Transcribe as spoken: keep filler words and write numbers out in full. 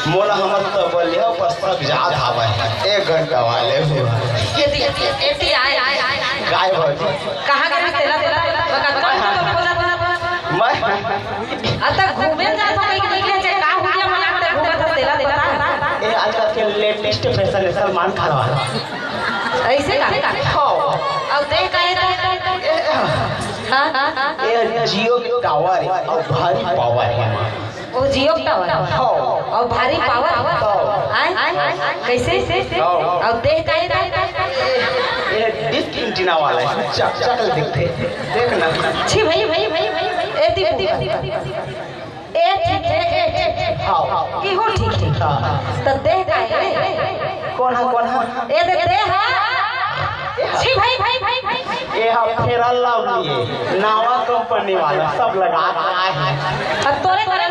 मोला हमर तबलिया पर सब याद आवय। एक घंटा वाले हुआ। एती, एती आय। काय भौजी? कहाँ के तेला, तेला, तेला? बका, कौन सा खोजा था? मैं अत घूमे जात हो, कहीं निकले, जे का हुलिया मना के घूमत हस, तेला, तेला? ए, आजकल के लेटेस्ट फैशन है, सलमान खान वाला। ऐसे का? हाँ। अउ देख का है तो? ए, हाँ, हाँ, हाँ। ए, जियो के टावर है अउ भारी पावर है। ओ जियो के टावर। हाँ। अउ भारी पावर। हाँ। आय? कैसे? हाँ। अउ देख का है तो? ए, डिश एंटीना वाला है, चक, चक दिखथे। देख ना। छी भाई, भाई, भाई, भाई, भाई। ए, दीपू। ए ठीक है, ए ठीक है। हाँ। इहो ठीक है। हाँ। त देह का है? कौन है, कौन है? ए दे, देह है। छी भाई, भाई, भाई, भाई। ए हा फेयर लवली है, नावा कंपनी वाला, सब लगा के आए हैं। अब तोरे करे